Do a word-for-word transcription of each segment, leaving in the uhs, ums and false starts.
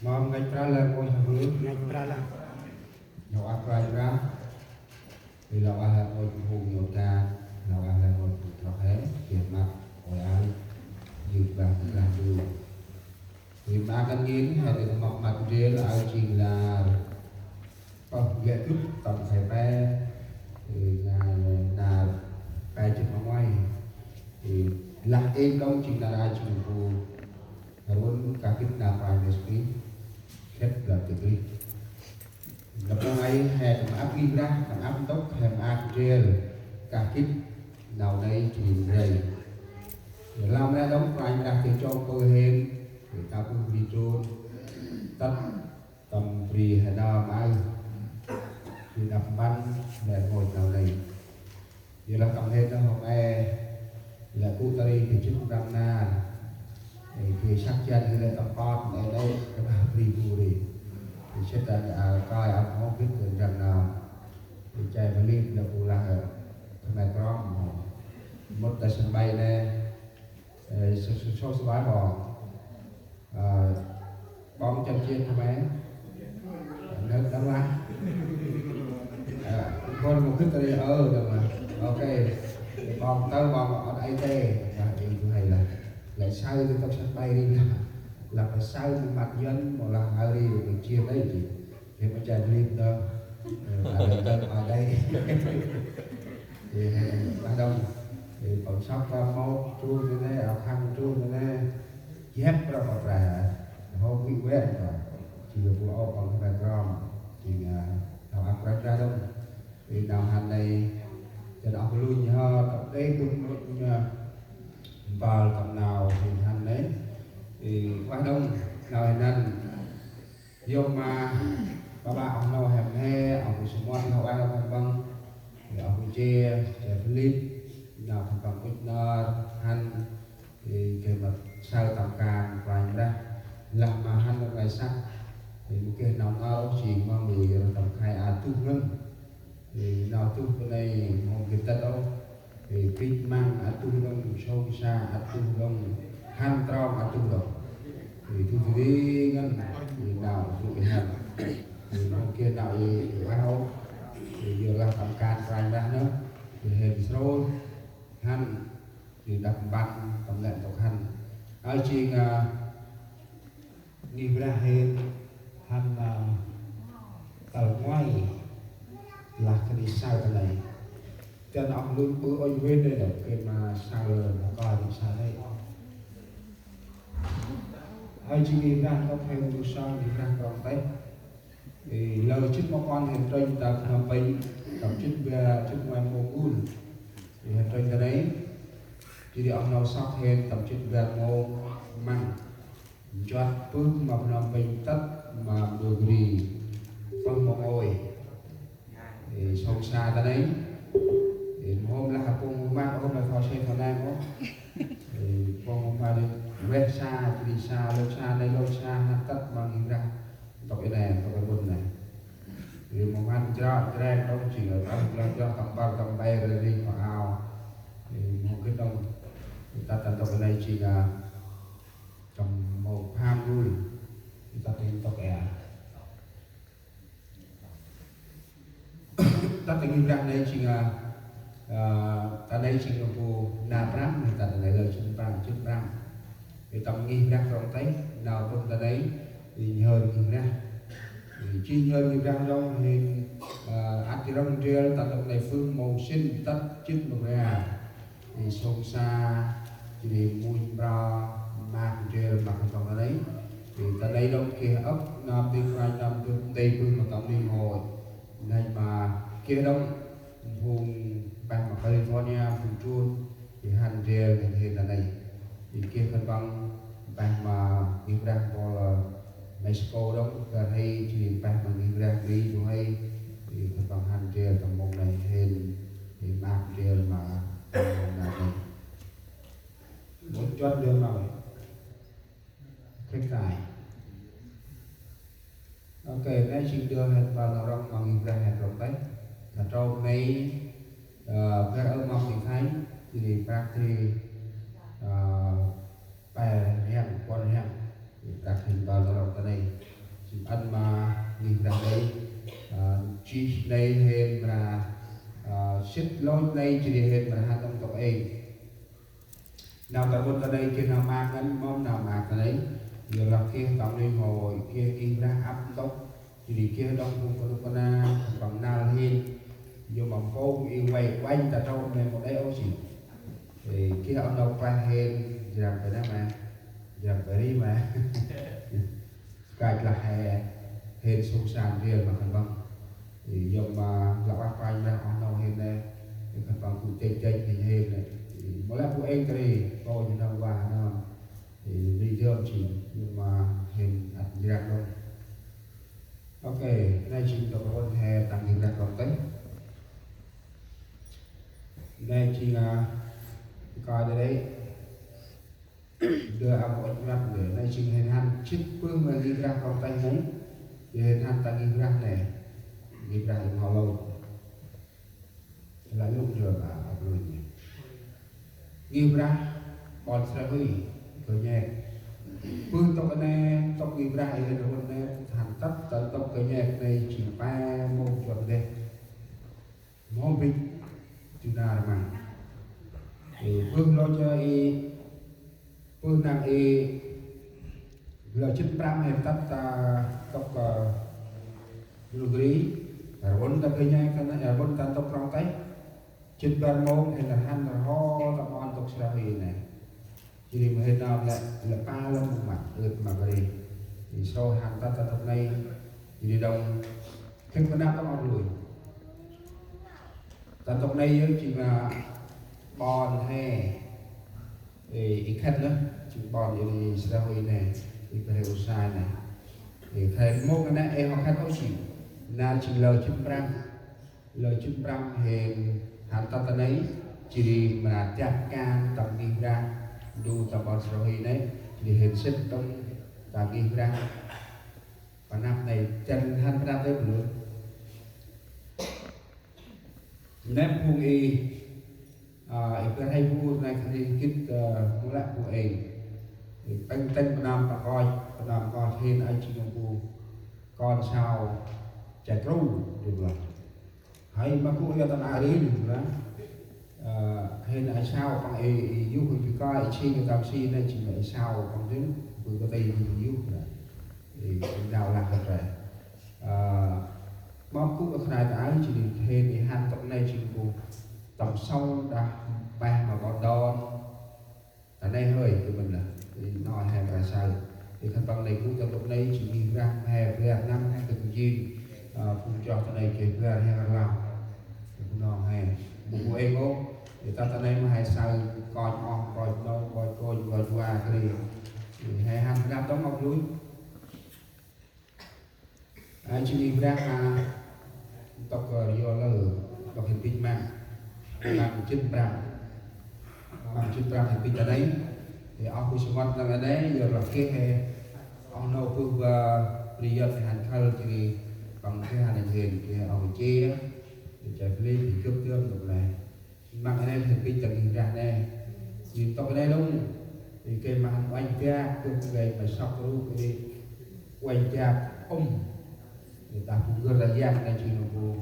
Mâm ngăch prăk lĕ rngôch hơ bru. Ngăch prăk lĕ. Nau a prăk prăk. Ri lah a lĕ rngôch phung nau ta, lah a lĕ rngôch phung trŏ he, geh măt, ôi ơi, yơk bah, bah du. Ri ma kăn ngên, he ri mâp măt ndrel, ơi jêng nar. Pơh lĕ dŭt tâm khay pe, ri ngai nar pe jêng ma ngoai. Ri lah êng đŏng jêng nar a jêng bu. Run kah gĭt nau Kôranh Yêsu, khĭt lăp ti Krist. Lăp nau nây he tâm ăp ngih brah, tâm ăp ntŭk, he tâm ăp ndrel. Kah gĭt nau nây jêng ndrel. Lăm nây đŏng Kôranh Brah ti chông pơ hên, ti ta pơ bri trôn. Tât tâm bri he nơm aơ. Bri đăp mpăn, lĕ rngôch nau nây. Yor lah tâm hên nơh hôm e, lĕ gŭ ta ri geh jŭr răm nar. Ê, geh săk jăn geh lĕ tâm pơt, lĕ lĕ tâm bri bu ri. Ê, sĭt ta, a, kơi ăp hŏ gĭt geh răm nar. Ê, chai Philip lĕ bu lah, ơ, Khmer Krom hŏ. Mŭt ta sân bay nê, ê, sô, sô, sô, sân bay hŏ. Ơ, ƀon chăn chiên hŏ mê. Nơh Đắk Lắk. Ơ, ƀon mô khĭt ta ri, ơ, Đắk Lắk. Ô kê. Ƀon tơ ƀon ăt ai tê. Lah, ê, tu hay lah. Lah, saơ tu tâk sân bay ri lah. Lah, phải saơ tu măt Yuăn, mâu lah aơ ri, tu chiên đấy chứ. Ê, ma chai Philip nơh. Ơ, ma đây, ma đây. Ê, he, bah đŏng. Ê, păng sŏk ta mâu, trôn ta nê, ao khăn trôn ta nê. Jep prăp prăp. Hŏ bri wet ta. Jêng bu ôp păng Khmer Krom. Jêng, a, nau ăp prăp prăp đŏng. Ê, nau hăn nây. Jêng ăp lunh hŏ, tâp đê bŭt mŭt nha. Mpơl tâm nau hên hăn nây. Ê, bah đŏng, nau hên hăn. Yơh ma, ba ba ŏng nau hên he, ŏng bu sơmot nau ai ŏng khân păng. Ê, ŏng bu che, che Philip, nau khân păng ŭch nar, hăn, ê, geh măt saơ tâm kan, Kôranh Brah. Lah ma hăn ŏng lai săk. Ê, mâu geh nau ngao ôh jêng ma mâu yor tâm khai a tuh ngăn. Ê, nau tuh ta nây mâu geh tât ôh. Ê, bĭch măng ăt tuh đŏng, sông sa ăt tuh đŏng, hăn trong ăt tuh đŏng. Ê, tuh ta ri ngăn, ê, nau tuh ê hăn. Ê, mâu geh nau ê, ê, wah ôh. Ê, yor lah tâm kan Kôranh Brah nơh. Ê, hên srôn, hăn, ê, đăp mpăn, tâm lĕ ntŭk hăn. Ơ jêng, a, ngih brah hên hăn, a, tal ngoai lah kơt saơ ta nây. Dăn ŏk lun ƀư ônh wên đê nơh, geh ma saơ lơ, ma kơi ri saơ nây. Ơ jêng ngih brah ntŭk hên bu saơ ngih brah Krông Têh. Ê, lơ jê̆t ma puăn hên trênh ta Phnom Penh, tâm jê̆t ba, jê̆t ngoai mông ul. Ê, hên trênh ta nây. Jêh ri ŏk nau sŏk hên tâm jê̆t ba mông măng. Nchuăt pưk ma Phnom Penh tât ma Mundulkiri. Pơh mông ôi. Ê, sông sa ta nây. Ê, mâu hôm lah pông mông măng, hôm lah thoi sê thoi nang ôh. Ê, pông mông măng ri, weh sa, jêh ri sa, lông sa, nây lông sa, hăn tât ma ngih brah. Ntŭk ê nê, ntŭk ê bŭn nê. Ê, mông hăn jrơ̆, jreng đŏng jêng, ơ, tât jrơ̆, jrơ̆, tâm bar, tâm bar, ri, ri, ma ao. Ê, mâu gĭt đŏng. Ê, tât ta ntŭk ê nê jêng, a, tâm mông pham lui. Ê, tât ta ntŭk ê a. Tât ta ngih brah nây jêng, a, a, ta nây jêng bu na prăm, tât ta nây lơ jêng prăm, jêng prăm. Ê, tâm ngih brah Krông Têh, nau ƀŭn ta nây, ê, nhhơr ngih brah. Ê, jêh nhhơr ngih brah đŏng hên, a, ăt ti rŏng ndrel, tât đŏng nây phung mông sĭn, tât jê̆t ma bar. Ê, sông sa, jêh ri munh mra, măt ndrel, măt khân păng ta nây. Ê, ta nây đŏng geh âk, năm têng kôranh, năm têng têng bơh ma tâm ling hôi. Nây ma geh đŏng, phung mpeh ma California, phung trun, ê, hăn ndrel, hên hên ta nây. Ê, geh khân păng, mpeh ma ngih brah mpôl, ơ, Mexico đŏng, geh hên, jêh ri mpeh ma ngih brah Bri, du hên, ê, khân păng hăn ndrel, tâm mông nây hên. Ê, măt ndrel ma, ma nây. Mâu nchuăt ndrel ma. Khĭt tay. Ô kê, nây jêng ndơ hên păng rŏng ma ngih brah hên Krông Têh. Ta trâu mây, ơ, bar ơ mâm tĭng thai, jêh ri prăk ri, ơ, pe rhiăng, puăn rhiăng. Dak hên mpơl ta rŏng ta nây. Jêng ăn ma ngih Brah nây, ơ, jêh nây hên mra, ơ, sĭt lôch nây jêh ri hên mra hăn đŏng ntŭk êng. Nau ta rƀŭn ta nây geh nau maak ngăn, mâm nau maak ta nây. Yorlah geh tâm linh hội, geh ngih Brah ăp ntŭk. Jêh ri geh đŏng phung kơnuk kơna, khân păng năl hên. Yơh ma mpông i vay uănh ta trôk nây mâu đê̆ ôh jêh. Ê, geh oh nô klah hên, njrăng pe nơh ma. Njrăng pe ri ma. Kach lah he, hên sông san riêng ma khân păng. Ê, yơh ma lah uah panh ma oh nô hên nê. Ê, khân păng gŭ chêch chêch hên hên nê. Ê, mâu lah bu êng kri, kô ñu nơm uah nơm. Ê, ri dơm jêng, yơh ma hên ăt njrăng đŏng. Ok, nây jêng ntŭk rƀŭn he tăng ngih Brah Krông Têh. Nây jêng, a, kơ đa đê̆. Dơ a mâu ŭch mrăp đê. Nây jêng hên hăn jêt bơh ma ngih Brah Krông Têh nây. Jêh hên hăn tăng ngih Brah nây. Ngih Brah i mhao lôch. Lah lŭk dơ ma ăp lôch nây. Ngih Brah ƀon Sreh Huy, Kơt Nhek. Bơh ntŭk nây, ntŭk ngih Brah i hên rƀŭn nây, hăn tât ta ntŭk Kơt Nhek nây jêng pe mông jŏt ndeh. Mhôm bĭch, jŭ nar măng. Ê, bơh lôch i, bơh năng i, lơ jêt prăm hên tât ta ntŭk, ơ, Mundulkiri, rƀŭn ta Kơt Nhek, rƀŭn ta ntŭk Krông Têh. Jêt bar mông hên hăn rho ta ƀon ntŭk Sreh Huy nây. Jêh ri mâu hên nơm lĕ, lĕ pa lăm mông măt, ưt ma bri. Jêh ri srôih hăn tât ta ntŭk nây. Jêh ri đŏng, khĭn pa năp đŏng ăp lôch. Ta ntŭk nây yơh jêng, a, ƀon he. Ê, i khât nơh, jêng ƀon i Sreh Huy nây. I Brah Usai nây. Ê, khât mông nây, ê, hŏ khât ôh jêng. Nau jêng lơ jêt prăm. Lơ jêt prăm hên hăn tât ta nây, jêh ri mra tiăp kan tâm ngih Brah, du tâm ƀon Sreh Huy nây, jêh ri hên sĭt tâm ta ngih Brah. Pa năp nây, dăn hăn pa năp nây bơh. Nây phung i, a, i Brah Huêng Uêng nây kơt nây gĭt, ơ, mâu lah phung êng. I pêng têng pa nơm păng nkoch, pa nơm nkoch hên ai jêng nơm bu kon sau, chai kru, dơi blah. Hơi ma gŭ yơh tâm a ri nây, lah. Ơ, hên ai sau păng ê, ê, yuh, ê, bi kơi, ê, si, ê, tâm si, nây jêng ê sau păng dơm, bu kơ tây yuh, yuh, lah. Ê, ê, nau lah kơ trai. Ơ, ma gŭ kơ khân ay ta ai, jêh ri hên ê hăn ntŭk nây jêng bu tâm sông đah peh ma ƀon Đon. Ta nây hơi, tơ mĭn lah, i nau he mra saơ. I khân păng nây gŭ ta ntŭk nây, jêh ngih Brah he bar năm, he kơ jêng, ơ, phung chroh ta nây geh bar he rlau. Phung nau he, bu bu êng ôh, i ta ta nây ma he saơ, koch oh, koch nô, koch kônh, koch wa, kri. He hăn năp đŏng ăp lôch. A, jêh ngih Brah, a, ntŭk, ơ, yor lơ, ntŭk hên bĭch măng. Măng jêt prăm. Măng jêt prăm hên bĭch ta nây. Ê, oh bu samƀŭt nau nây, yor lah geh he. Oh nô bơh ba, bri yơh hên hăn khâl jêh ri. Păng geh hăn hên, geh oh bu che. Ê, chai bli, gâp dơm ntŭk nây. Măng nây hên bĭch ta ngih Brah nây. Jêng ntŭk nây lŏng. Ê, gay ma hăn uănh biăk, gâp gay ma sŏk rup, ê, uănh biăk ŭm. Ê, ta phung gâp ta yang nây jêng nơm bu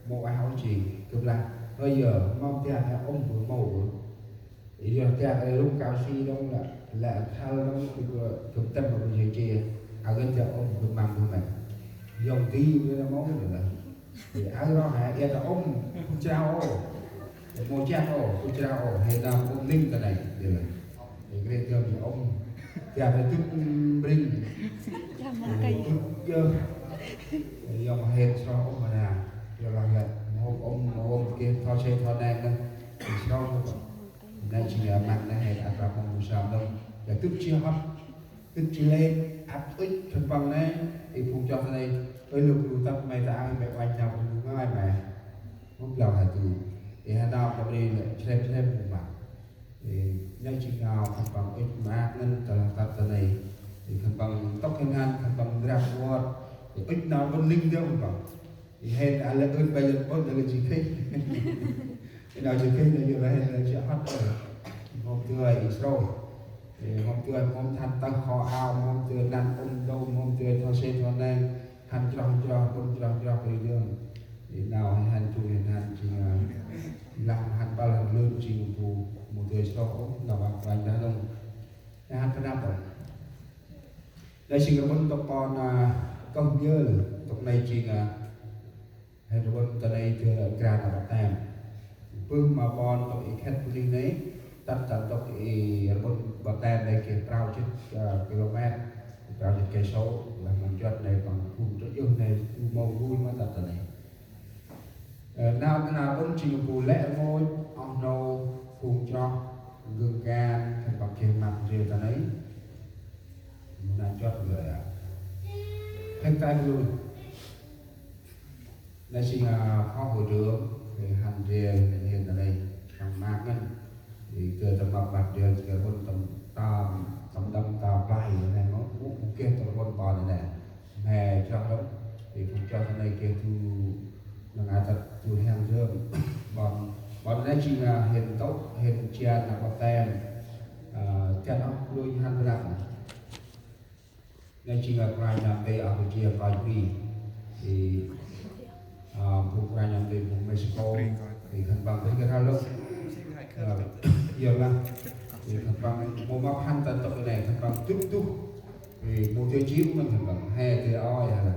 mâu ah ôh jêng. Gâp lah, hơi yơh, mâm biăk he ŭm bu mâu. Ê, yơh biăk nây lŏng kau si đŏng lah, lĕ thal đŏng, gâp, gâp tâm ma bu jay jay. A gâp biăk ŭm, gâp măng bu măng. Yŏng ti bu nây mâu lah. Ê, aơ ro he, ê, ta ŭm, bu chrao ôh. Mâu chak ôh, bu chrao ôh, he nơm ŭm ning ta nây, ê. Ê, gre gơm ŭm, biăk he dŭt mbring. Ê, dŭt yơh. Ê, yŏng he sroh ŭm ma nơh. Yor lah gâp, mâu ŭm, mâu ŭm, geh tho se tho neng nơh. Ê, sroh ŭm. Nây jêng ơ măng nây he ăt răm mâu bu sam đŏng. Gâp dŭt jêh hăt. Gĭt jêh lĕ, ăt ŭch khân păng nây, ê phung chroh ta nây, ơi lôk gru tât may ta aơ may uănh nau bu ngơi may. Mâu blau he tu. Ê he nau ta bri lĕ, chlep chlep bu măng. Ê, nây jêng nau khân păng ŭch maak ngăn ta lah tât ta nây. Ê khân păng ntŭk hên hăn, khân păng drăp wơt. Ê ŭch nau ƀon ling dơm khân păng. Ê, hên a lĕ ưn ba yơh ƀon a lĕ jêh khêch. Ê, nau jêh khêch nây yơh ba hên a lĕ jêh hăt. Mâu dơi i srôih. Ê, mâu dơi mâu thăn tơh kho ao, mâu dơi năn ŭm đô, mâu dơi thâo sê thâo neng, hăn chroh chroh, ŭm chroh chroh kơ dơm. Ê, nau hăn tu hên hăn jêng, ơ, lah hăn păl hăn lơn jêng bu mâu dơi sroh ôh, nau băk banh dah nông. Ê, hăn panăp ôh. Nây jêng rƀŭn ntŭk ƀon, ơ, Kơh Biơl, ntŭk nây jêng, ơ, Hên rƀŭn ta nây dơi kra nau ƀaptem. Bơh ma ƀon ntŭk i khĕt bunuyh nây, tât ta ntŭk i rƀŭn ƀaptem nây geh prao jê̆t, ơ, kilômet, prao jê̆t cây số, lah ma nchuăt nây păng phung trŏ yơh nây, du mâu gul ma tât ta nây. Ơ, nau, nau ƀŭn jêng bu lĕ rngôch, oh nô, phung chroh, gơng gan, khân păng geh măt ndrel ta nây. Mâu nau nchuăt ndrel a. Hên ta gul. Nây jêng, ơ, phó hội trưởng, ê, hăn ndrel, ê, hên ta nây, păng măt ngăn. Ê, geh tâm măt măt ndrel, geh rƀŭn tâm, tâm, tâm đâm, tâm play, nây, mâu, mâu, mâu geh tâm rƀŭn ƀon nây. Mhe chroh đŏng. Ê, phung chroh ta nây geh du, nâng a tât du rhiăng dơm. Ƀon, ƀon nây jêng, ơ, hên tŭk, hên jan, nau ƀaptem. Ơ, jan ôh, lui hăn bơh năp. Nây jêng, ơ, kôranh nơm tê, ơ, Campuchia, kôranh Bri. Ê, ơ, phung kôranh nơm tê, phung Mexico. Ê, khân păng bri geh rhal lôk. Ơ, yơn lah. Ê, khân păng mâu mâp hăn ta ntŭk i nây, khân păng dŭp dŭp. Ê, mâu dơi jêng ngăn khân păng. He dơi oi, he lah.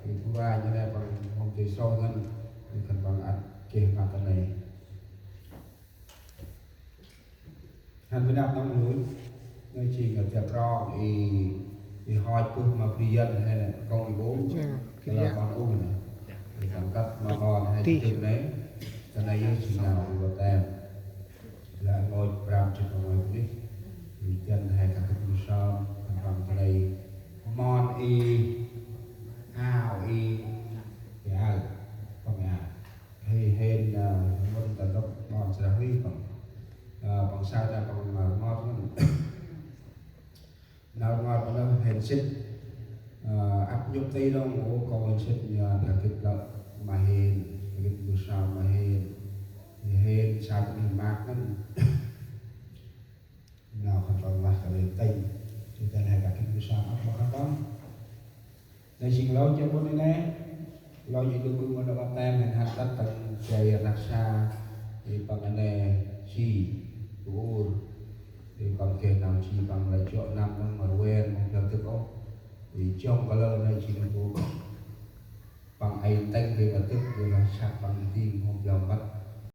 Ê, bu ra ñu nây păng mâu dơi sroh ngăn. Ê, khân păng ăt geh măt ta nây. Hăn bơh năp nŏng nuih. Nây jêng, ơ, tiăp rong i, i hoch bơh ma bri Yuăn he nê, kông i bông. Ơ, kơt la ƀon u nê. Ê, tâm kơt ma ƀon he jêng nê. Ta nây yơh jêng nau i ƀaptem. Lah rngôch prăm jê̆t ma ngơi bunuyh. Ê, Yuăn he kah gĭt bu sơm, khân păng ta nây. Mon i, ao i, i ao. Păng i ao. Hên, hên, ơ, mâu ta ntŭk ƀon Sra Huy păng. Ơ, păng saơ ta păng, ơ, rngôch ngăn. Nau rngôch păng nơh hên sĭt. Ơ, ăp nhŭp ti đŏng, ô, kâo hên sĭt ñu kah gĭt lơ ma hên, kah gĭt bu sơm ma hên. Hên saơ ta nây măt ngăn. Nau khân păng lah kơ lĕ tĭng. Jêh ta nây kah gĭt bu sơm ăp ma khân păng. Nây jêng lôch jêh ƀon i nê. Lôch i du ƀư ma nau ƀaptem hên hăn tât ta jay rnăk sa. Ê, păng a nê ji, bu ur. Ê, păng geh nau ji păng lĕ jŏ năm nâng ma rven, mâu geh dâk ôh. Ê, jŏng kalơ nây ji nâng bu. Păng ay ntĭng geh ma dâk, geh lah săk păng i ding, mâu blau măt.